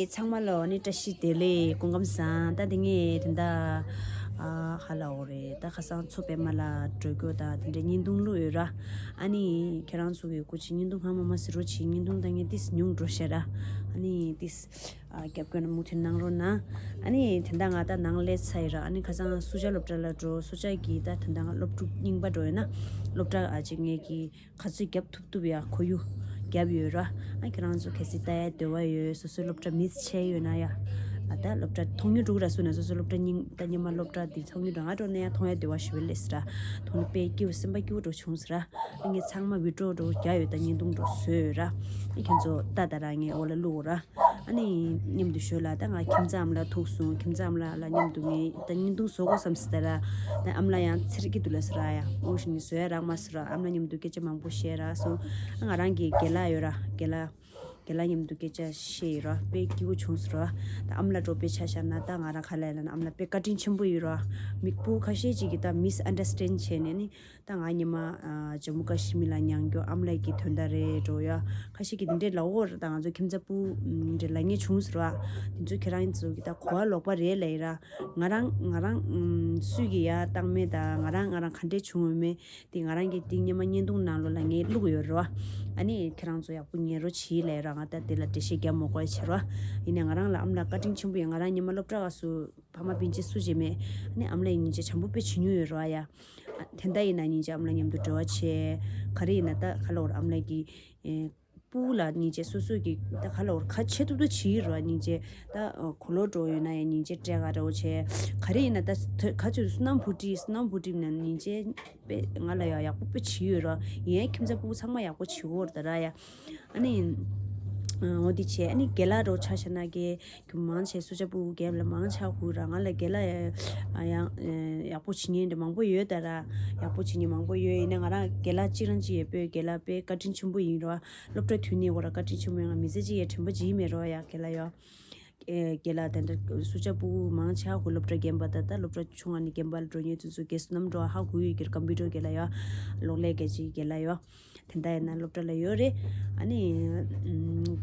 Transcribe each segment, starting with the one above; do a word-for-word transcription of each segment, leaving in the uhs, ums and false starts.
ཚང་མ་ལ་ཨ་ནི་བཀྲ་ཤིས་བདེ་ལེགས། སྐུ་ཁམས་བཟང་། ད་དེ་ངས་དེ་འདྲ་ཨ་ཧ་ལ་འོ་རེད། ད་ཁ་སང་མཚོ་པད་མ་ལ་འགྲོ་རྒྱུ་ད་དེ་འདྲའི་བརྙན་ཐུང་བླུགས་ཡོད་ར། ཨ་ནི་ཁྱེད་རང་ཚོ་གི་སྐུ་མཁྱེན་བརྙན་ཐུང་སྔ་མ་མ་གཟིགས་རོགས་བྱེད། བརྙན་ཐུང་ད་ངས་ཏིས་ཉུང་འགྲོ་ཤེས་ར། ཨ་ནི་ཏིས་ཨ་རྒྱབ་སྐྱོར་ནི་མུ་མཐུད་གནང་རོགས་གནང་། ཨ་ནི་དེ་འདྲ་ང་ད་ནང་སླེབས་ཚར་ཡོད་ར། ཨ་ནི་ཁ་སང་སུ་ཇཱ་སློབ་གྲྭ་ལ་འགྲོ། སུ་ཇཱ་གི་ད་དེ་འདྲ་ང་སློབ་ཕྲུག་རྙིང་པ་འགྲོ་ཡོད་ན་སློབ་གྲྭ་ཨ་ཅིག་ངས་ཀྱི་ག་ཚོད་རྒྱབ་ཐུབ་ཐུབ་ཡ་ཁོར་ཡུག་རྒྱབ་ཡོད་ར། ཨ་ཁྱེད་རང་ཚོ་གལ་སྲིད་ལྟ་ཡ་འདོད་པ་ཡོད། སོ་སོའི་སློབ་གྲྭ་མིས་བྱས་ཡོད་ན་ཡ། ཨ་ད་སློབ་གྲྭ་མཐོང་མྱོང་འགྲོ་གི་ར། སུ་ན་སོ་སོའི་སློབ་གྲྭ་རྙིང་ད་སྔོན་མ་སློབ་གྲྭ་འདི་མཐོང་མྱོང་འགྲོ། ང་འགྲོ་ན་ཡ་མཐོང་ཡ་འདོད་པ་ཞུ་བའི་ལས་སི་ར། མཐོང་ནི་དཔེ་སྐྱིད་པོ་སེམས་པ་སྐྱིད་པོ་འགྲོ་བྱུང་སི་ར། ཨ་ངས་ཚང་མ་བི་ཌི་ཡོ་འགྲོ་རྒྱག་ཡོད། ད་བརྙན་ཐུང་འགྲོ་བཟོས་ཡོད་ར། ཨ་ཁྱེད་ཚོ་ལྟ་ད་ར། ངས་འོ་ལ་བླུག་འོ་ར། ཨ་ནི་མཉམ་དུ་ཞོལ་ལ་ད་ང་ཁྱིམ་ཚང་ཨ་མ་ལགས་ཐུག་སོང་། ཁྱིམ་ཚང་ཨ་མ་ལགས་ལ་མཉམ་དུ་ངས་ད་བརྙན་ཐུང་བཟོ་དགོས་བསམ་སི་ད་ར། ད་ཨ་མ་ལགས་ཡང་ཚེར་གྱི་འདུག་ལ་སི་ར་ཡ། འོ་ཞིག་ནི་བཟོ་ཡ་རག་མ་སི་ར། ཨ་མ་ལགས་མཉམ་དུ་སྐད་ཆ་མང་པོ་བཤད་ར་སོང་། ཨ་ང་རང་གི་རྒན་ལགས་ཡོད་ར། རྒན་ལགས་རྒན་ལགས་མཉམ་དུ་སྐད་ཆ་བཤད་ཡོད་ར། དཔེ་སྐྱིད་པོ་བྱུང་སི་ར། ད་ཨ་མ་ལགས་འགྲོ་དཔེ་ཆ་བཞག་ན་ད་ང་རང་ཁ་ལ་ཡ་ལ་ན་ཨ་མ་ལགས་དཔེ་བཀའ་དྲིན་ཆེན་པོ་ཡོད་ར། མི་སྤུ་ཁ་ཤས་ཅིག་གིས་ད་མིས་ཨན་ཌར་སི་ཊེན་ཌ་བྱས་ནས་ནི། ད་ང་ཉི་མ་ཨ་ཇམ་མུ་ཀ་ཤི་མིར་ལ་མྱང་རྒྱུ་ཨ་མ་ལགས་ཀྱི་དོན་དག་རེད་འགྲོ་ཡ། ཁ་ཤས་ཀྱིས་འདི་འདྲའི་ལབ་ཡོད་རེད། ད་ང་ཚོ་ཁྱིམ་ཚང་སྤུ་འདྲ་ལབ་མཁན་བྱུང་ཟེར་བ། དེ་ཚོ་ཁྱེད་རང་ཚོ་གི་ད་གོ་བ་ལོག་པ་རེད་ལབ་ཡི་ར། ང་རང་ང་རང་ཨམ་སུས་ཀྱིས་ཡ་བཏང་མེད། ད་ང་རང་ང་རང་ག་འདྲས་བྱུང་ཡོད་མེད་དེ་ང་རང་གི་དེ་སྔོན་མ་བརྙན་ཐུང་ནང་ལོགས་ལ་ངས་བླུགས་ཡོད་རེད་བ། ཨ་ནི་ཁྱེད་རང་ཚོ་ཡག་པོ་ཉན་རོགས་བྱེད་ལབ་ཡི་ར། ང་ད་དེ་ལ་འགྲེལ་བཤད་རྒྱབ་མི་དགོས་བྱེད་རོགས། ཡིན་ནའི་ང་རང་ལ་ཨ་མ་ལགས་བཀའ་དྲིན་ཆེན་པོ་ཡོད། ང་རང་སྔོན་མ་སློབ་གྲྭ་སྐབས་སུ་ཕ་མ་སྤུན་མཆེད་སུ་ཅིག་མེད། ཨ་ནི་ཨ་མ་ལགས་ཡིན་ནའི་བྱམས་པོ་དཔེ་བྱེད་མྱོང་ཡོད་རེད་བ་ཡ། དེ་འདྲ་ཡིན་ན་སྙིང་རྗེ། ཨ་མ་ལགས་མཉམ་དུ་འབྲེལ་བ་བྱས། ག་རེ་ཡིན་ན་ད་ག་ལབ་དགོས་རེད། ཨ་མ་ལགས་ཀྱི་ཨེ་སྤུ་གུ་ལ་སྙིང་རྗེ། སོ་སོ་གི་ད་ག་ལབ་དགོས་རེད། ག་བྱེད་ཐུབ་ཐུབ་བྱེད་ཀྱི་རེད་བ། སྙིང་རྗེ། ད་གོས་ལོག་འགྲོ་ཡོད་ན་ཡང་སྙིང་རྗེ་སྤྲད་ག་འདྲ་བོ་བྱས། ག་རེ་ཡིན་ན་ད་ཐོ་ག་ཚོད་བསོད་ནམས་བུ་ཁྲིད། བསོད་ནམས་བུ་ཁྲིད་ན་སྙིང་རྗེ་དཔེ་ང་ལ་ཡང་ཡག་པོ་དཔེ་བྱེད་ཀྱི་ཡོད་རེད་བ། ཡིན་ཡང་ཁྱིམ་ཚང་སྤུ་གུ་ཚང་མ་ཡག་པོ་བྱེད་ཀྱི་ཡོད་རེད་ད་ར་ཡ། ཨ་ནི་འོ་དེ་བྱས། ཨ་ནི་རྒན་ལགས་འདྲ་བོ་ཆ་བཞག་ན་གི་ཁྱོད་མང་ཆེ་སུ་ཇཱ་སྤུ་གུ་རྒན་ལགས་མང་ཆེ་བ་གུས་ར། ང་ལ་རྒན་ལགས་ཡ་ཡང་ཡག་པོ་བྱེད་མཁན་འདྲ་མང་པོ་ཡོད་ད་ར། ཡག་པོ་བྱེད་མཁན་མང་པོ་ཡོད། ཡིན་ནའི་ང་རང་རྒན་ལགས་གཅིག་རང་གཅིག་ཡོད་པས། རྒན་ལགས་དཔེ་བཀའ་དྲིན་ཆེན་པོ་ཡིན་ར། སློབ་གྲྭ་མཐུད་ནས་འོ་ར་བཀའ་དྲིན་ཆེན་པོ་ཡིན། ང་མི་ཚེ་གཅིག་ཡ་དྲན་པ་བརྗེད་མེད་ར་ཡ། རྒན་ལགས་ཡ། ཨེ་རྒན་ལགས་དེ་འདྲ་སུ་ཇཱ་སྤུ་གུ་མང་ཆེ་བ་གུས། སློབ་གྲྭ་རྒན་པ་ད་ད་སློབ་གྲྭ་ཆུང་བ་ནས་རྒན་པ་ལ་འགྲོ་མཁན་དེ་ཚོ་རྒན་བསོད་ནམས་འདྲ་བོ་ཧ་གོ་ཡོད་ཀྱི་རེད། ཀམ་པུ་ཊར་རྒན་ལགས་ཡ། གློག་ཀླད་རྒྱག་བྱེད་རྒན་ལགས་ཡ། དེ་འདྲ་ཡིན་ན་སློབ་གྲྭ་ལ་ཡོད་རེད། ཨ་ནི་ཨམ་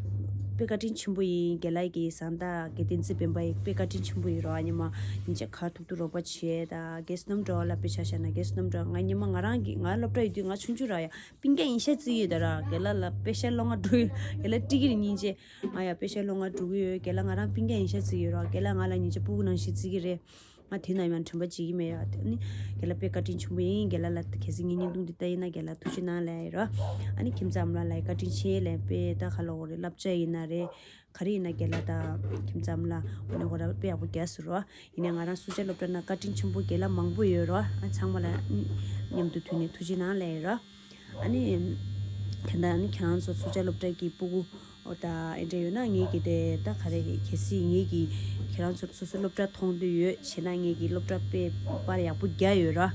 དཔེ་བཀའ་དྲིན་ཆེན་པོ་ཡིན། རྒན་ལགས་ཀྱི་བཟང་ད་དགེ་བསྟན་འཛིན་སྤེན་པ་ཡིན། དཔེ་བཀའ་དྲིན་ཆེན་པོ་ཡིན་ར། ཨ་ནི་མ་སྙིང་རྗེ། ག་ཐུབ་ཐུབ་རོགས་པ་བྱས། ད་རྒན་བསོད་ནམས་འདྲ་བོ་ལ་དཔེ་ཆ་བཞག་ན་རྒན་བསོད་ནམས་འདྲ་བོ། ང་སྔོན་མ་ང་རང་གི་ང་སློབ་གྲྭ་ཡོད་དུས་ང་ཆུང་ཆུང་ར་ཡ། སྤུན་ཀྱག་ཡིན་ཤག་བརྩི་ཡོད་ད་ར། རྒན་ལགས་ལ་དཔེ་ཤག་ལོ་ལྔ་འགྲོ་ཡོད། རྒན་ལགས་ཀྲིག་གི་རེད་སྙིང་རྗེ། ང་ཡ་དཔེ་ཤག་ལོ་ལྔ་འགྲོ་གི་ཡོད། རྒན་ལགས་ང་རང་སྤུན་ཀྱག་ཡིན་ཤག་བརྩི་གི་ཡོད་ར། རྒན་ལགས་ང་ལ་སྙིང་རྗེ་སྤུ་གུ་ནང་བཞིན་བརྩི་གི་རེད། ང་དེ་ན་ཡང་དྲན་པ་བརྗེད་ཀྱི་མེད་ཡ། ཨ་ནི་རྒན་ལགས་དཔེ་བཀའ་དྲིན་ཆེན་པོ་ཡིན། རྒན་ལགས་ལ་གལ་སྲིད་ངའི་བརྙན་ཐུང་འདི་ལྟ་ཡིན་ན་རྒན་ལགས་ཐུགས་རྗེ་གནང་ལབ་ཡ་ཡིན་ར། ཨ་ནི་ཁྱིམ་ཚང་ཨ་མ་ལགས་ལ་ཡ་བཀའ་དྲིན་ཆེ་ལབ། དཔེ་ད་ག་ལབ་དགོས་རེད། བསླབ་བྱ་ཡིན་ན་རེད། ག་རེ་ཡིན་ན་རྒན་ལགས་ད་ཁྱིམ་ཚང་ཨ་མ་ལགས་འོ་ན་ཁོ་ར་དཔེ་ཡག་པོ་རྒྱག་སོང་ར། ཡིན་ནའི་ང་རང་སུ་ཇཱ་སློབ་གྲྭ་ན་བཀའ་དྲིན་ཆེན་པོ་རྒན་ལགས་མང་པོ་ཡོད་ར། ཨ་ཚང་མ་ལ་མཉམ་དུ་མཐུད་ནས་ཐུགས་རྗེ་གནང་ལབ་ཡ་ཡིན་ར། ཨ་ནི། དེ་འདྲ་ཨ་ནི་ཁྱེད་རང་ཚོ་སུ་ཇཱ་སློབ་གྲྭ་གི་སྤུ་གུ་འོ་ད་ཨེ་འདྲ་ཡོད་ན་ངེད་ཀྱི་དེ་ད་ག་རེ་གལ་སྲིད་ངེད་ཀྱི་ཁྱེད་རང་ཚོ་སོ་སོ་སློབ་གྲྭ་མཐོང་འདོད་ཡོད་བྱས་ན་ངེད་ཀྱི་སློབ་གྲྭ་དཔེ་པར་ཡག་པོ་རྒྱག་ཡོད་ར།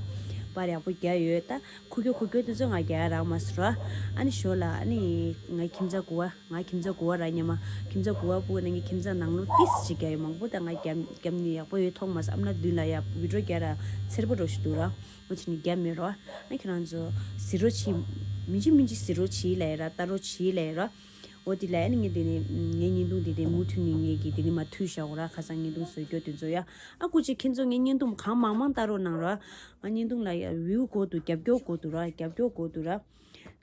པར་ཡག་པོ་རྒྱག་ཡོད། ད་ཁུ་ཁྱོ་ཁུ་ཁྱོ་དེ་ཚོ་ང་རྒྱག་ཡ་རག་མ་སོང་ར། ཨ་ནི་ཞོར་ལ་ཨ་ནི་ང་ཁྱིམ་ཚང་གུ་བ་ང་ཁྱིམ་ཚང་གུ་བ་ར་ཉི་མ་ཁྱིམ་ཚང་གུ་བ་སྤུ་གུ་ན་ངའི་ཁྱིམ་ཚང་ནང་ལོགས་ཏིས་ཅིག་རྒྱག་ཡོད། མང་པོ་ད་ང་རྒྱབ་རྒྱབ་ནས་ཡག་པོ་ཡོད་མཐོང་མ་སོང་། ཨ་མ་ལགས་མདུན་ལ་ཡ་བི་ཌི་ཡོ་རྒྱག་ར་འཚེར་པོ་འགྲོ་ཞིག་འདུག་ར། འོ་ཅི་ནི་རྒྱབ་མེད་རོ། ཨ་ཁྱེད་རང་ཚོ་གཟིགས་རོགས་བྱེད། མི་འཇིགས་མི་འཇིགས་གཟིགས་རོགས་བྱེད་ལབ་ཡ་ར། ལྟ་རོགས་བྱེད་ལབ་ཡ་ར། འོ་དེ་ལ་ཨ་ནི་ངས་དེ་ནི་ངའི་བརྙན་ཐུང་དེ་དེ་མུ་མཐུད་ནས་ངས་ཀྱི་དེ་ནི་མ་མཐུད་བཞག་གོ་ར། ཁ་སང་བརྙན་ཐུང་བཟོ་རྒྱུ་དེ་ཚོ་ཡ། ཨ་སྐུ་མཁྱེན་ཁྱེད་ཚོ་ངའི་བརྙན་ཐུང་གང་མང་མང་ལྟ་རོགས་གནང་ར། ང་བརྙན་ཐུང་ལ་ཡ་བིའུ་དགོས་འདུག་རྒྱབ་སྐྱོར་དགོས་འདུག་ར། རྒྱབ་སྐྱོར་དགོས་འདུག་ར།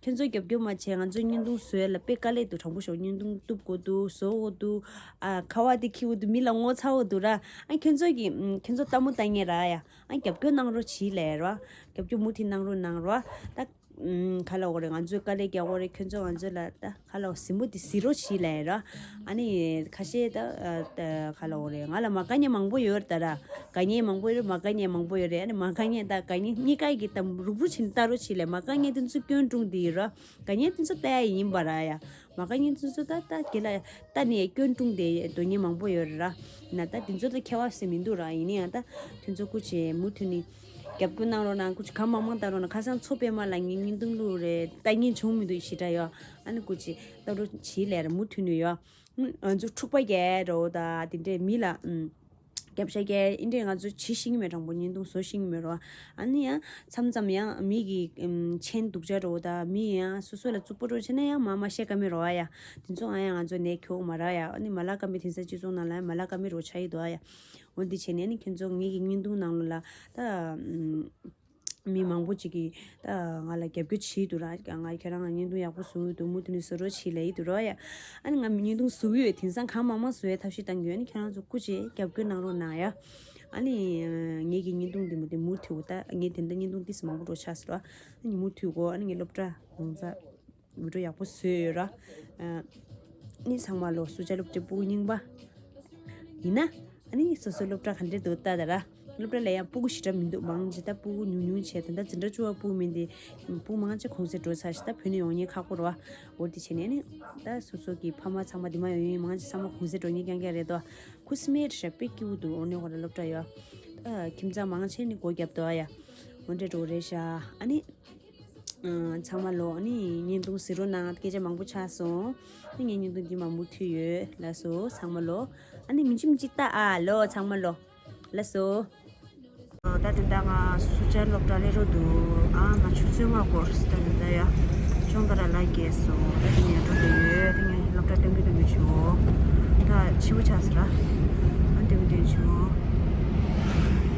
ཁྱེད་ཚོ་རྒྱབ་སྐྱོར་མ་བྱས་ང་ཚོ་བརྙན་ཐུང་བཟོ་ཡ་ལ་དཔེ་དཀའ་ལས་འདུག་དྲང་པོ་ཤོད། བརྙན་ཐུང་གཏུབ་དགོས་འདུག་བཟོ་དགོས་འདུག་ཨ་ཁ་བ་དེ་ཁྱེར་དགོས་འདུག་མི་ལ་ངོ་ཚ་དགོས་འདུག་ར། ཨ་ཁྱེད་ཚོ་གི་ཨམ་ཁྱེད་ཚོ་ལྟད་མོ་ལྟ་མཁན་ར་ཡ། ཨ་རྒྱབ་སྐྱོར་གནང་རོགས་བྱེད་ལབ་ར། རྒྱབ་སྐྱོར་མུ་མཐུད་གནང་རོགས་གནང་ར། ད་ཨམ་ག་ལབ་དགོས་རེད། ང་ཚོས་དཀའ་ལས་རྒྱག་དགོས་རེད། ཁྱེད་ཚོ་ང་ཚོ་ལ་ད་ག་ལབ་དགོས་གཟིགས་མོ་དེ་གཟིགས་རོགས་བྱེད་ལབ་ར། ཨ་ནི་ཁ་ཤས་ད་ཨ་ད་ག་ལབ་དགོས་རེད། ང་ལ་མ་དགའ་མཁན་མང་པོ་ཡོད་རེད་ད་ར། དགའ་མཁན་མང་པོ་ཡོད་རེད། མ་དགའ་མཁན་མང་པོ་ཡོད་རེད། ཨ་ནི་མ་དགའ་མཁན་ད་དགའ་མཁན་གཉིས་ཀ་གི་ད་རུག་རུག་བྱས་ནས་ལྟ་རོགས་བྱེད་ལབ། མ་དགའ་མཁན་དེ་ཚོ་སྐྱོན་དཀྲུགས་དེ་ཡིན་ར། དགའ་མཁན་དེ་ཚོ་ལྟ་ཡ་ཡིན་པ་ར་ཡ། མ་དགའ་མཁན་དེ་ཚོ་ད་ལྟ་དེ་ལ་ལྟ་ནས་སྐྱོན་དཀྲུགས་དེ་འདོད་མཁན་མང་པོ་ཡོད་རེད་ར། ན་ད་དེ་ཚོ་ད་ཁྱད་པར་ཟེར་མི་འདུག་ར། ཡིན་ན་ཡང་ད་ཁྱོད་ཚོ་སྐུ་མཁྱེན་མུ་མཐུད་ནས་རྒྱབ་སྐྱོར་གནང་རོགས་གནང་། སྐུ་མཁྱེན་གང་མང་མང་ལྟ་རོགས་གནང་། ཁ་སང་མཚོ་པད་མ་ལགས་ངའི་བརྙན་ཐུང་བླུགས་རེད། ལྟ་མཁན་བྱུང་མི་འདུག་ཞེ་དྲག་ཡོད། ཨ་ནི་སྐུ་མཁྱེན་ལྟ་རོགས་བྱེད་ལབ་ར་མུ་མཐུད་ནས་ཡོད། ང་ཚོ་འཁྲུག་པ་རྒྱག་རོགས་ད་དེ་འདྲས་མི་ལ་ཨུམ། རྒྱབ་ཤ་རྒྱག་ཨིན་དྲན་ང་ཚོ་བྱེད་ཤེས་ཀྱི་མེད། དྲང་པོ་བརྙན་ཐུང་བཟོ་ཤེས་ཀྱི་མེད་རོ། ཨ་ནི་ཡང་མཚམས་མཚམས་ཡང་མི་གི་ཨམ་མཆན་སྡུག་ཅག་འགྲོ་ད་མི་ཡང་སོ་སོ་ལ་རྩུབ་པོ་འགྲོ་བྱས་ན་ཡང་མ་མ་བཤད་ཀ་མེད་རོ་ཨ་ཡ། དེ་ཚོ་ཨ་ཡ་ང་ཚོ་ནས་ཁྱོག་མ་ར་ཡ། ཨ་ནི་མ་ལ་ཀ་མེད། དེང་སང་སྤྱི་ཚོགས་ནང་ལ་ཡང་མ་ལ་ཀ་མེད་རོ་ཆ་ཡི་དོ་ཨ་ཡ། འོ་འདི་བྱས་ནས་ཨ་ནི་ཁྱོད་ཚོ་ངེད་ཀྱི་བརྙན་ཐུང་ནང་ལོ་ལ་ད་ཨམ། མི་མང་པོ་ཅིག་གིས་ད་ང་ལ་རྒྱབ་སྐྱོར་བྱེད་འདུག་ར། ང་ཁྱེད་རང་ལ་བརྙན་ཐུང་ཡག་པོ་བཟོ་གི་འདུག་མུ་མཐུད་ནས་བཟོ་རོགས་བྱེད་ལབ་ཀྱི་འདུག་ར་ཡ། ཨ་ནི་ང་བརྙན་ཐུང་བཟོ་གི་ཡོད། དེང་སང་གང་མང་མང་བཟོ་ཡའི་ཐབས་ཤེས་བཏང་གི་ཡོད། ཨ་ནི་ཁྱེད་རང་ཚོ་སྐུ་མཁྱེན་རྒྱབ་སྐྱོར་གནང་རོགས་གནང་ཡ། ཨ་ནི་ངེད་ཀྱི་བརྙན་ཐུང་འདི་མུ་མཐུད་མུ་མཐུད་ད་ངས་དེ་འདྲ་བརྙན་ཐུང་ཏིས་མང་པོ་འགྲོ་ཆགས་སོང་ར། ཨ་ནི་མུ་མཐུད་གོ་ཨ་ནི་ངའི་སློབ་གྲྭ་ཡོང་ཚ། བི་ཌིའོ་ཡག་པོ་བཟོས་ཡོད་ར། ཨ་ནི་ཚང་མ་ལོ་སུ་ཇཱ་སློབ་གྲྭའི་སྤུ་གུ་རྙིང་པ་ཡིན་ན། ཨ་ནི་སོ་སོའི་སློབ་གྲྭ་ག་འདྲས་འདུག་ལྟ་ད་ར། སློབ་གྲྭ་ལ་ཡང་སྤུ་གུ་ཞེ་དྲག་མི་འདུག་མང་ཆེ་ད་སྤུ་གུ་ཉུང་ཉུང་བྱས། ད་ལྟ་འཛིན་གྲྭ་བཅུ་པ་སྤུ་གུ་མིན་ཏེ། སྤུ་གུ་མང་ཆེ་གུང་སེང་འགྲོ་ཚར་ཞིག་ད་བོད་ནས་ཡོང་མཁན་ཁག་པོ་རེད་བ། འོ་དེ་བྱས་ནས་ཨ་ནི་ད་སོ་སོ་གི་ཕ་མ་ཚང་མ་འདི་མ་ཡོང་ཡོང་མང་ཆེ་ཚང་མ་གུང་སེང་འགྲོ་མཁན་རྐྱང་རྐྱང་རེད་དོ། ཁུ་སིམ་མེར་ཞབས་པད་སྐྱིད་པོ་འདུག་འོ་ནས་ཧོ་ར་སློབ་གྲྭ་ཡོད། ད་ཁྱིམ་ཚང་མང་ཆེ་ནི་སྒོ་བརྒྱབ་དོ་ཨ་ཡ། འོ་འདྲས་འགྲོ་རེད་ཤག་ཨ་ནི། ཚང་མ་ལོ་ཨ་ནི་བརྙན་ཐུང་གཟིགས་རོགས་གནང་། སྐད་ཆ་མང་པོ་ཆགས་སོང་། ཨ་ནི་ངའི་བརྙན་ཐུང་འདི་མ་མུ་མཐུད་ཡོད་ལགས་སོ་ཚང་མ་ལོ། ཨ་ནི་མི་འཇིགས་མི་འཇིགས་ད་ཨ་ལོ་ཚང་མ་ལོ། ལགས་སོ། ད་དེ་འདྲ་ང་སུ་ཇཱ་སློབ་གྲྭ་སླེབས་རོགས་འདུག་ཨ་ང་ཆུ་ཚོད་ལྔ་འགོར་སོང་། ད་དེ་འདྲ་ཡ། ཅུང་ད་ར་ལ་རྒྱས་སོང་། ད་དེ་ནས་འགྲོ་གི་ཡོད། ད་ངས་སློབ་གྲྭ་སྟོན་གི་སྟོན་གི་བྱུང་། ད་ཕྱི་པོ་ཆགས་སོང་ར། ཨ་སྟོན་གི་སྟོན་གི་བྱུང་།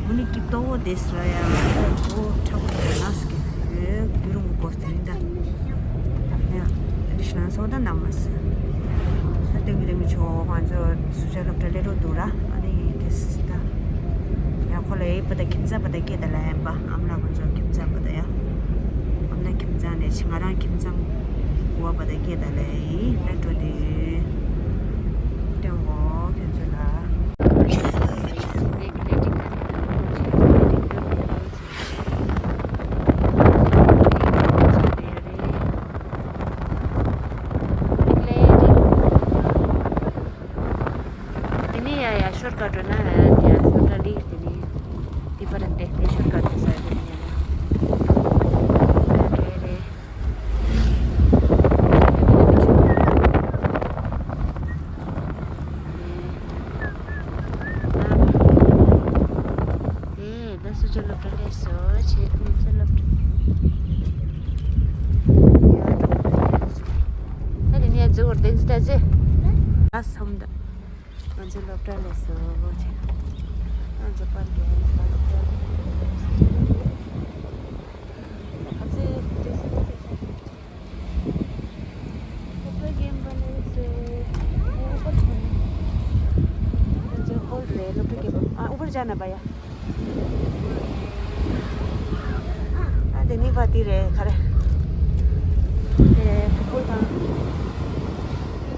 འོ་ནི་སྐྱིད་ཏོག་བོ་དེ་སོ་ཡ། འོ་ཁྲ་བོ་དེ་ལ་སོ་གི་ཡོད། རྒྱུ་རུ་ངུ་གོ་སྟེ་རིང་ད། ཡ། ཨ་ནི་ཤི་ན་སོ་ད་ན་མ་སི། ད་སྟོན་གི་སྟོན་གི་ཆོ་ང་ཚོ་སུ་ཇཱ་སློབ་གྲྭ་སླེབས་རོགས་འདུག་ར། ཨ་ནི་དེ་སི་ད། ཡ་ཁོ་ལ་ཨེ་པ་ད་ཁྱིམ་ཚ་པ་ད་སྐད་ད་ལ་ཡན་པ་ཨམ་ལ་ང་ཚོ་ཁྱིམ་ཚ་པ་ད་ཡ། ཨམ་ལ་ཁྱིམ་ཚང་ནས་ང་རང་ཁྱིམ་ཚང་གོ་བ་པ་ད་སྐད་ད་ལ་ཡི་ལ་འགྲོ་དེ། སྟོན་གོ་ཁྱོད་ཚོ་ལ། དེ་ནས་ཡ་ཡ་ཤོར་ཀ་འགྲོ་ན་ཡ་ཡ་ཤོར་ཀ་ལི་དེ་ནས་དེ་པར་འདེད་དེ་ཤོར་ཀ་འགྲོ་ས་དེ་ནས་ཡ་ཡ་རེད། ཨེ་ད་སུ་ཇཱ་སློབ་གྲྭ་སླེབས་སོང་། ཆེད་དུ་སློབ་གྲྭ། ད་དེ་ནས་ཛི་བར་དེན་ཙི་ད་ཙི། ཨ་སམ་ད། ང་ཚོའི་སློབ་གྲྭ་ལ་སོ་ཆེ། ང་ཚོ་པར་གྱི་སློབ་གྲྭ་ལ་སོ། ཨ་ཙི་ཏྲེ་སི་ཏྲེ་སི་སློབ་གྲྭ་རྒན་པ་ལ་སོ། ཨོ་ཧོལ་ཆེ། ང་ཚོའི་ཧོལ་རེད། སློབ་གྲྭ་རྒན་པ། ཨ་ཨུ་པར་ཇཱ་ན་བ་ཡ། ཨ་དེ་ནི་བ་དེ་རེད་ག་རེ། དེ་ཕུ་ཕུ་དང་།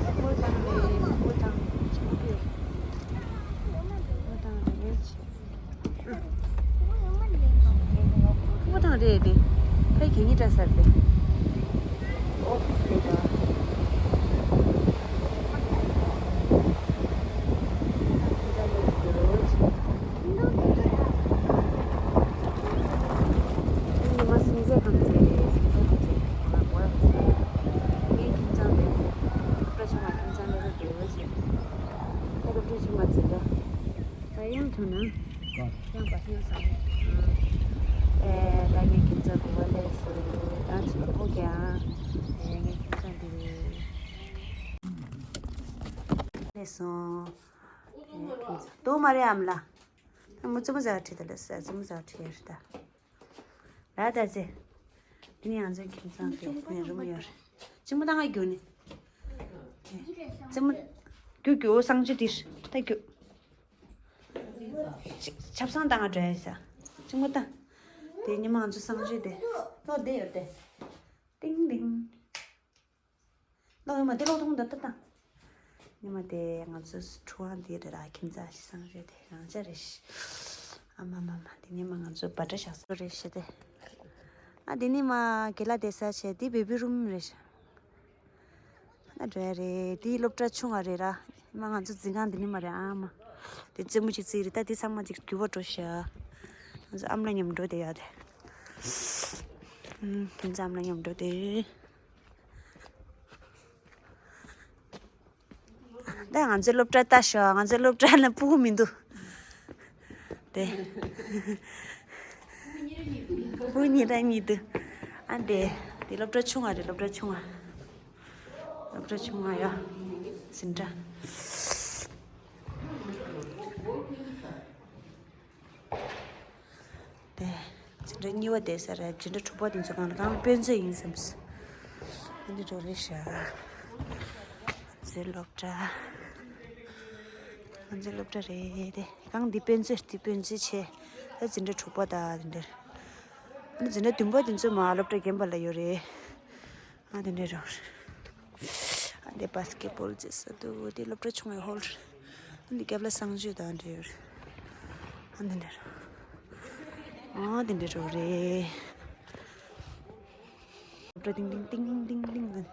ཕུ་ཕུ་དང་རེད། ཕུ་ཕུ་དང་། ཕུ་ཕུ་དང་རེད། ཕུ་ཕུ་དང་རེད་དེ། ཕའི་གད་སྙིགས་བཀྲ་ས་རེད་དེ། ཨོ་ཕི་སི་རེད་ད། ད་ཡང་ཐུག་ན། ཡང་པ་ཡང་སང་། ཨེ་ད་ངའི་ཁྱིམ་ཚང་གོ་བ་ལས་སུ་ད་ཅི་ཕོ་ཀྱང་། ཨེ་ངའི་ཁྱིམ་ཚང་དེ་རེད། ལས་སོང་། ཨེ་ཁྱིམ་ཚང་དོ་མ་རེད་ཨམ་ལ། ད་མོ་ཙི་མོ་ཟ་ཁྲིད་ད་ལ་ས་ཙི་མོ་ཟ་ཁྲིད་ཡ་རེད་ད། ལ་ད་ཟེ། དེ་ནི་ང་ཚོའི་ཁྱིམ་ཚང་དེ་ནས་རུམ་ཡོད་རེད། གཅིག་མོ་ད་ང་རྒྱུག་ནི། ཙི་མོ། རྒྱུག་རྒྱུག་སང་ཆུ་དེར་ད་རྒྱུག་ཆབ་གསང་བཏང་ང་འགྲོ་ཡ་ས། གཅིག་མོ་བཏང་། དེ་ཉི་མ་ང་ཚོ་གསང་སྤྱོད་དེ། ལོ་བསྡད་ཡོད་དེ། ཏིང་ཏིང་། ལོ་ཡོད་མ་དེ་ལོ་ཐོང་འདི་ལྟ་བཏང་། ཉི་མ་དེ་ང་ཚོ་ཁྲུ་དབང་འདི་རེད་ར། ཁྱིམ་ཚང་ཞིག་གསང་སྤྱོད་དེ་རང་ཅག་རེད། ཨ་མ་མ་མ་དེ་ཉི་མ་ང་ཚོ་བ་ཏྲ་བཞག་ས་རེད་ཤི་དེ། ཨ་དེ་ནི་མ་གེ་ལ་དེ་ས་ཆེ་དེ་བེ་བི་རུམ་རེད། ཨ་འགྲོ་ཡ་རེད། དེའི་སློབ་གྲྭ་ཆུང་བ་རེད་ར། མ་ང་ཚོ་འཛིན་ཁང་འདི་ནི་མ་རེད་ཨ་མ། དེ་རྩེད་མོ་ཅིག་རྩེ་རེད་ད། དེ་ཚང་མ་ཅིག་རྒྱུག་པ་འགྲོ་ཤག་ང་ཚོ་ཨ་མ་ལ་མཉམ་འགྲོ་དེ་ཡ་དེ། ཨུམ། དེ་ཚང་མ་ལ་མཉམ་འགྲོ་དེ། ད་ང་ཚོའི་སློབ་གྲྭ་ལྟ་ཤོག་ང་ཚོའི་སློབ་གྲྭ་ན་སྤུ་གུ་མི་འདུག་བུ་གཉིས་ར་གཉིས་འདུག་ཨ་འདི་འདི་སློབ་གྲྭ་ཆུང་བ་རེད། སློབ་གྲྭ་ཆུང་བ། སློབ་གྲྭ་ཆུང་བ་ཡ། འཛིན་གྲྭ། དེ། འཛིན་གྲྭ་གཉིས་པ་དེ་ས་རེད། འཛིན་གྲྭ་དྲུག་པ་དེ་ཚོ་གང་ལ་གང་ལ་དཔེ་མཛོད་ཡིན་བསམས། ཨ་འདི་འགྲོ་རེད་ཤག་ང་ཚོའི་སློབ་གྲྭ། ང་ཚོའི་སློབ་གྲྭ་རེད་དེ། གང་འདི་དཔེ་མཛོད། འདི་དཔེ་མཛོད་ཆེ། ད་འཛིན་གྲྭ་དྲུག་པ་དང་དེ་འདྲ། ཨ་ནི་འཛིན་གྲྭ་བདུན་པ་དེ་ཚོ་མ་སློབ་གྲྭ་རྒན་པ་ལ་ཡོད་རེད། ཨ་དེ་འདྲ་རོ། ཨ་འདི་བྷ་སི་ཀེ་བྷོལ་རྩེ་ས་འདུག་དེ་སློབ་གྲྭ་ཆུང་བའི་ཧོལ་རེད། ཨ་འདི་རྒྱབ་ལ་གསང་སྤྱོད་དང་འབྲེལ་ཡོད་རེད། ཨ་འདི་འདྲ་རོ། ཨ་དེ་འདྲ་རོ་རེད། སློབ་གྲྭ་ཏིང་ཏིང་ཏིང་ཏིང་ཏིང་ཏིང་ཟེར།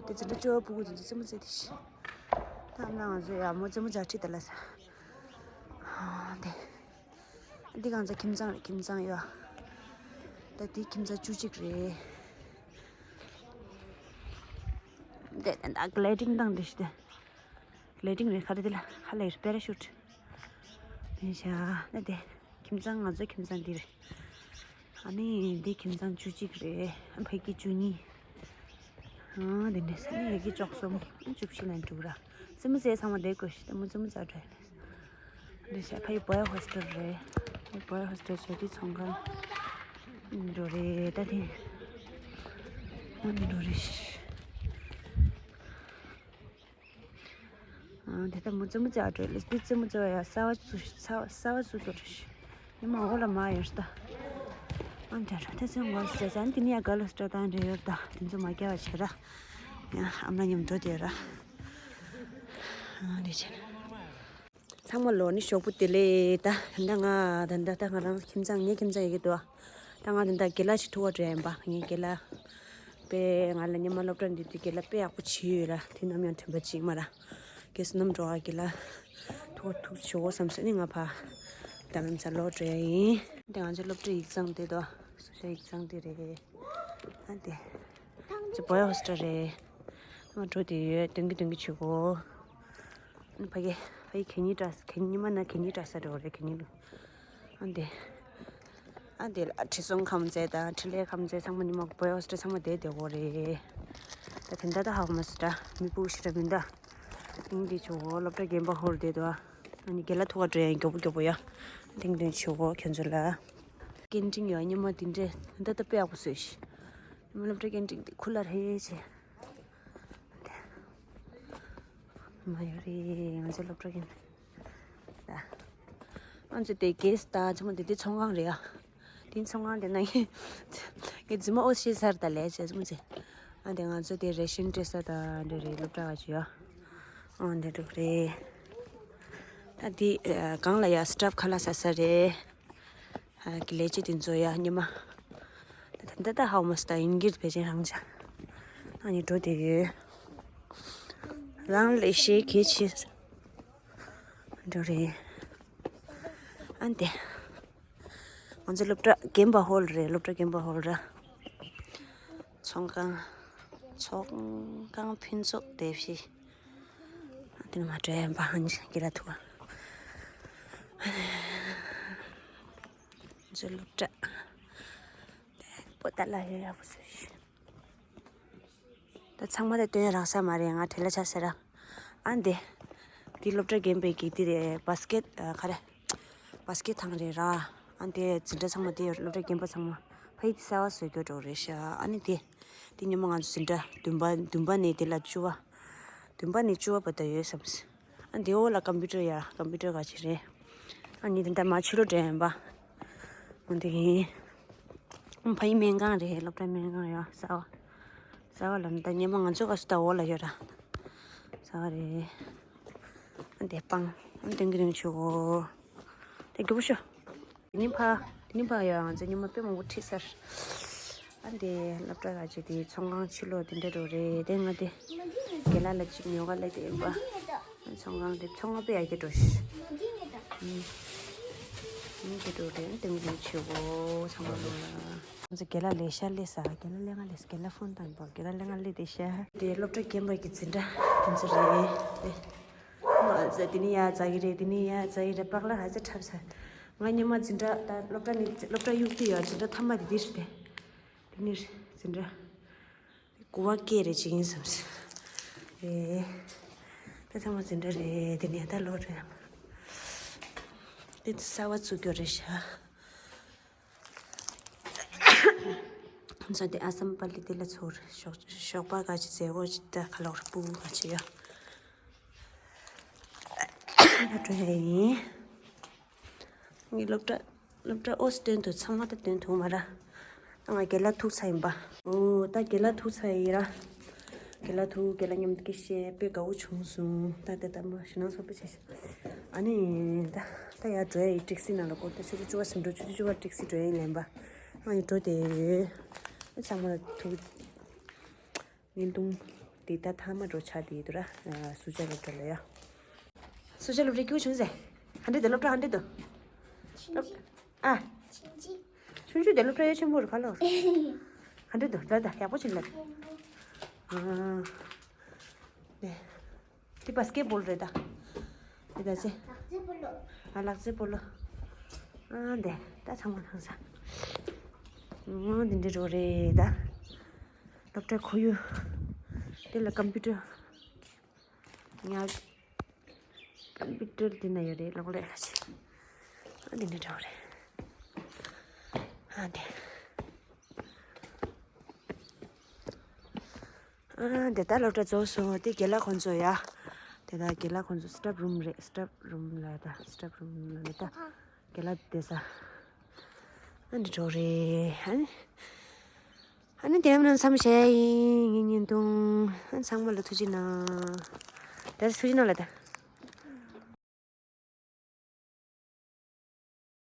དེ་འཛིན་གྲྭ་བཅུ་པ་ཕྲུ་གུ་དེ་ཚོ་རྩེད་མོ་རྩེ་དེ་ཤི། ད་ཨ་མ་ལགས་ང་ཚོ་ཡ་མོ་རྩེད་མོ་རྒྱག་ཁྲིད་ད་ལ་ས། ཨ་དེ། འདི་གང་ཚ་ཁྱིམ་ཚང་རེད། ཁྱིམ་ཚང་ཡོད། ད་འདི་ཁྱིམ་ཚང་བཅུ་གཅིག་རེད། འདི་ད་གླེ་ཌིང་དང་འདི་ཞིག་དེ། གླེ་ཌིང་རེད། ག་རེ་འདི་ལ་ཧ་ལས་རེད། པེ་ར་ཤུཊ། འདི་བྱ་ན་དེ་ཁྱིམ་ཚང་ང་ཚོ་ཁྱིམ་ཚང་འདི་རེད། ཨ་ནི་འདི་ཁྱིམ་ཚང་བཅུ་གཅིག་རེད། ཕ་གི་བཅུ་གཉིས། ཨ་འདི་འདྲ་ས་ནི་ཡ་གི་བཅུ་གསུམ། བཅུ་བཞི་ལ་འགྲོ་ར། རྩེད་མོ་རྩེ་ཚང་མ་བསྡད་དགོས་ཤི། རྩེད་མོ་རྩེད་མོ་རྩེ་འགྲོ་ཡིན། འདི་བྱས་ཕ་ཡི་བོའི་ཧོ་སི་ཊལ་རེད། བོའི་ཧོ་སི་ཊལ་བྱས་དེ་ཚོང་ཁང་འགྲོ་རེད། ད་དེ་ཨ་འགྲོ་རེད། ཨ་དེ་ལྟ་མོ་རྩེད་མོ་རྩེ་འགྲོ་ལེ། འདི་རྩེད་མོ་རྩེ་བ་ཡ་གསར་པ་བཙུགས། གསར་པ་གསར་པ་བཙུགས་འགྲོ་རེད། ཉི་མ་འོག་ལ་མ་ཡོད་ད། ཨ་འདྲ་ར་ད་ཚེ་ངོ་ཟེར་ཙང་འདི་ནི་ཡ་ག་ལ་སི་ཊ་དང་འདྲ་ཡོད་ད། དེ་ཚོ་མ་རྒྱག་པ་བྱེད་ར། ཡ་ཨ་མ་མཉམ་འགྲོ་དེ་ར། ཨ་འདི་བྱེད། ཚང་མ་ལོ་ནི་ཞོགས་པོ་བདེ་ལེགས། ད་ད་ལྟ་ང་ད་ལྟ་ད་ང་རང་ཁྱིམ་ཚང་ངའི་ཁྱིམ་ཚང་ཡི་གེ་འདུག་ད་ང་ད་ལྟ་དགེ་ལགས་ཤིག་ཐུག་པ་འགྲོ་ཡིན་པ། ངའི་དགེ་ལགས་པས་ང་ལ་ཉི་མ་སློབ་གྲྭ་འདི་དུས་དགེ་ལགས་དཔེ་ཡག་པོ་བྱས་ཡོད་ར། དེ་ནམ་ཡང་དྲན་པ་གཅིག་མ་ར། དགེ་བསོད་ནམས་འགྲོ་བ་དགེ་ལགས་ཐུག་ཐུག་ཆོག་བསམ་སོང་ནི་ང་ཕ་ད་ལམ་ས་ལོག་འགྲོ་ཡ་ཡིན། དེ་ང་ཚོའི་སློབ་གྲྭའི་ཡིག་ཚང་དེ་དོ། སུ་ཤ་ཡིག་ཚང་དེ་རེད། ཨ་དེ་ཅི་བོའི་ཧོ་སི་ཊལ་རེད། ང་འགྲོ་དེ་ཡོད། དོན་གི་དོན་གི་ཆུ་གོ་ཕ་གི་ཕ་གི་གད་སྙིགས་བཀྲ་ས། གད་སྙིགས་ཉི་མ་ན་གད་སྙིགས་བཀྲ་ས་འགྲོ་རེད། གད་སྙིགས་ལུ། ཨ་འདི། ཨ་འདི་ལ་ཁྲི་སྲོང་ཁམས་མཛད་དང་འཕྲིན་ལས་ཁམས་མཛད་ཚང་མ་ཉི་མ་བོའི་ཧོ་སི་ཊལ་ཚང་མ་བསྡད་བསྡད་གོ་རེད། ད་དེ་འདྲ་ད་ཧ་གོ་མ་སོང་ད། མི་སྤུ་གུ་ཞིག་ར་མིན་ད། ཨིན་འདི་ཆུ་གོ་སློབ་གྲྭ་རྒན་པ་ཧོར་བསྡད་དོ། ཨ་ནི་རྒན་ལགས་ཐུག་ག་འགྲོ་ཡ་མགྱོགས་པོ་མགྱོགས་པོ་ཡ། ཏིང་ཏིང་ཆུ་གོ་ཁྱོད་ཚོ་ལ། སྐད་འཕྲིན་ཡོད། ཉི་མ་འདི་འདྲས་ད་ད་དཔེ་ཡག་པོ་བཟོས་ཤི། ཉི་མ་སློབ་གྲྭ་སྐད་འཕྲིན་འདི་ཁུ་ལ་རེད་ཆེ། མ་ཡོད་རེད། ང་ཚོའི་སློབ་གྲྭ་གི་ད། ང་ཚོ་དེ་གེ་སི་ད་ཚང་མ་དེ་དེ་ཚོང་ཁང་རེད་ཨ། དེ་ཚོང་ཁང་དེ་ན་ངའི་ངའི་རྫུན་མ་ཨོ་ཤེས་ཚར་ད་ལས་བྱས་ཚང་མ་ཚེ། ཨ་དེ་ང་ཚོ་དེ་རེ་ཤན་སྤྲད་ས་ད་འདྲ་རེད། སློབ་གྲྭ་ག་ཅི་ཡ། ཨ་འདྲ་འདུག་རེད། ད་དེ་གང་ལ་ཡ་སི་ཊབ་ཁ་ལག་ཟ་ས་རེད། ཨ་གི་ལས་བྱེད་དེ་ཚོ་ཡ་ཉི་མ། ད་ད་ད་ཧའོ་མ་སི་ད་ཡིན་གྱི་བེ་ཅན་རང་ཅག་ཨ་ནི་འགྲོ་དེ་ཡོད། རང་ལས་ཤེས་གལ་ཆེ། འགྲོ་རེད། ཨ་འདི། ང་ཚོ་སློབ་གྲྭ་རྒན་པ་ཧོལ་རེད། སློབ་གྲྭ་རྒན་པ་ཧོལ་ར། ཚོང་ཁང་། ཚོང་ཁང་ཕུན་ཚོགས་སྡེ་བཞི། དེ་ནས་མ་འདྲ་ཡ་འབའ་ཧན་ཅིག་གི་ར་ཐུག་ང་ཚོ་སློབ་གྲྭ་པོ་ཏཱ་ལ་ཡོད་ཡག་པོ་བཟོས་ཤག་ད་ཚང་མ་ལ་སྟོན་རག་ས་མ་རེད། ང་བྲེལ་ལ་ཆགས་ས་ར། ཨ་འདི། འདི་སློབ་གྲྭ་རྒན་པའི་གི་འདི་རེད། བྷ་སི་ཀེ་ཊི་ཨ་ག་རེ། བྷ་སི་ཀེ་ཊི་ཐང་རེད་ར། ཨ་འདི་འཛིན་གྲྭ་ཚང་མ་འདི་སློབ་གྲྭ་རྒན་པ་ཚང་མ་ཕ་ཡི་འདི་གསར་པ་བཟོ་རྒྱུ་འགྲོ་རེད་ཤག་ཨ་ནི་འདི། འདི་ཉི་མ་ང་ཚོ་འཛིན་གྲྭ་བདུན་པ་བདུན་པ་ནས་འདི་ལ་བཅུ་པ། བདུན་པ་ནས་བཅུ་པ་བར་དུ་ཡོད་བསམ། ཨ་འདི་འོག་ལ་ཀམ་པུ་ཊར་ཡ། ཀམ་པུ་ཊར་ག་ཅིག་རེད། ཨ་ནི་འདི་འདྲ་མ་ཕྱི་ལོགས་འགྲོ་ཡིན་པ། འོ་འདི་ཡིན། ཕ་ཡི་སྨན་ཁང་རེད། སློབ་གྲྭ་སྨན་ཁང་ཡ་གསར་པ། གསར་པ་ལ་ད་ཉི་མ་ང་ཚོ་ག་སུ་ད་འོག་ལ་ཡོད་ར། གསར་པ་རེད། ཨ་འདི་སྤང་། ཨ་འདི་འགི་རིང་ཆུ་གོ་དེ་རྒྱུ་བོ་ཤོ། དེ་ནི་ཕ། དེ་ནི་ཕ་ཡ་ང་ཚོ་ཉི་མ་དཔེ་མང་པོ་ཁྲིད་ཚར། ཨ་འདི་སློབ་གྲྭ་ག་ཅིག་དེ་ཚོང་ཁང་ཕྱི་ལོགས་དེ་འདྲ་འགྲོ་རེད། དེ་ང་དེ་རྒན་ལགས་ལ་གཅིག་ཉོ་ག་སླེབས་དེ་ཡིན་པ། ཚོང་ཁང་དེ་ཚོང་ཁང་དཔེ་ཡག་གི་འགྲོ་ཤི། ཨུམ། ཨུམ་དེ་འགྲོ་རེད། དེ་ང་དེ་ཆེ་བོ་ཚང་མ་ལོ་ལ། ང་ཚོ་རྒན་ལགས་ལས་ཤ་ལས་ས་རྒན་ལགས་ལས་ང་ལས་རྒན་ལགས་ཕོན་བཏང་པ་རྒན་ལགས་ལས་ང་ལས་དེ་ཤ། དེ་སློབ་གྲྭ་རྒན་པ་གི་འཛིན་གྲྭ་དེ་ཚོ་རེད། དེ་ནི་ཡ་ཛ་གི་རེད། དེ་ནི་ཡ་ཛ་གི་རེད། པགས་ལ་ཧ་ཅང་འཁྲབ་ས། ང་ཉི་མ་འཛིན་གྲྭ་ད་སློབ་གྲྭ་ནས་སློབ་གྲྭ་གཡུག་གི་ཡོད། འཛིན་གྲྭ་མཐའ་མ་དེ་འདི་རེད་དེ། དེ་ནས་འཛིན་གྲྭ། གུ་བ་སྐད་རེ་བྱེད་ཀྱིན་བསམ་སོང་། རེད། ད་ཚང་མ་འཛིན་གྲྭ་རེད། དེ་ནས་ད་ལོ་རེད། དེ་གསར་བ་བཙུགས་རྒྱུ་རེད་ཤག་ཚོ་དེ་ཨ་སམ་པ་ལི་དེ་ལ་ཚོར་ཞོགས་ཞོགས་པ་ག་ཅི་མཛད་སྒོ་ཅི་ད་ཁ་ལོག་རེ་སྤུ་གུ་ག་ཅི་ཡོད། ད་འགྲོ་ཡ་ཡིན། ངའི་སློབ་གྲྭ་སློབ་གྲྭ་ཨོ་སི་སྟོན་དུ་ཚང་མ་ད་སྟོན་ཐུབ་མ་ར། ང་རྒན་ལགས་ཐུག་ཚར་ཡིན་པ། ཨོ་ད་རྒན་ལགས་ཐུག་ཚར་ཡིན་ར། རྒན་ལགས་ཐུག་རྒན་ལགས་མཉམ་དུ་སྐད་བཤད་དཔེ་དགའ་བོ་བྱུང་སོང་། ད་ད་ད་མ་ཞུ་ནང་ཚོགས་པ་བྱས་ཤག་ཨ་ནི་ད་ད་ཡར་འགྲོ་ཡ་ཡི་ཊེག་སི་ནང་ལ་སྐོར་ད་ཆུ་ཚོད་བཅུ་པ་ཟིན་འགྲོ་ཆུ་ཚོད་བཅུ་པ་ཊེག་སི་འགྲོ་ཡ་ཡིན་ལན་པ། ང་ཡི་འགྲོ་དེ་ཡོད། ཚང་མ་ལ་ཐུག་བརྙན་ཐུང་འདི་ད་མཐའ་མ་འགྲོ་ཆགས་དེ་ཡིན་འདུག་ར། སུ་ཇ་སློབ་གྲྭ་ལ་ཡ། སུ་ཇ་སློབ་གྲྭ་སྐྱིད་པོ་བྱུང་ཟེ། ག་འདྲ་འདུག་སློབ་གྲྭ་ག་འདྲ་འདུག་སློབ་ཨ། ཆུང་ཆུང་དེ་སློབ་གྲྭ་ཡ་ཆེན་པོ་རེད་ཁ་ལོ། ག་འདྲ་འདུག་ད་ད་ཡག་པོ་བྱུང་ལབ། ཨ། ནས། འདི་བ་སི་ཀེ་བོལ་རེད་ད། འདི་ད་ཅི། ལག་རྩེད་སྤོ་ལོ། ཨ་ལག་རྩེད་སྤོ་ལོ། ཨ་འདི་ད་ཚང་མ་ཚང་ས། ཨ་འདི་འདྲ་རོ་རེད་ད། སློབ་གྲྭའི་ཁོར་ཡུག་དེ་ལ་ཀམ་པུ་ཊར་ཉག་ཀམ་པུ་ཊར་འདི་ན་ཡོད་རེད་གློག་ཀླད་ཁ་ཆེ། ཨ་འདི་འདྲ་རོ་རེད། ཨ་འདི། ཨ་འདི་ད་སློབ་གྲྭ་རྫོགས་སོང་། དེ་རྒན་ལགས་ཁོང་ཚོ་ཡ། དེ་ད་རྒན་ལགས་ཁོང་ཚོ་སི་ཊབ་རུམ་རེད། སི་ཊབ་རུམ་ལ་ད་སི་ཊབ་རུམ་ལ་ད་རྒན་ལགས་བསྡད་ས། ཨ་འདི་འགྲོ་རེད། ཨ་ནི་ཨ་ནི་དེ་མ་ན་མཚམས་བཞག་ཡིན་ངའི་བརྙན་ཐུང་། ཨ་ཚང་མ་ལ་ཐུགས་རྗེ་གནང་། ད་ཐུགས་རྗེ་གནང་ལ་ད།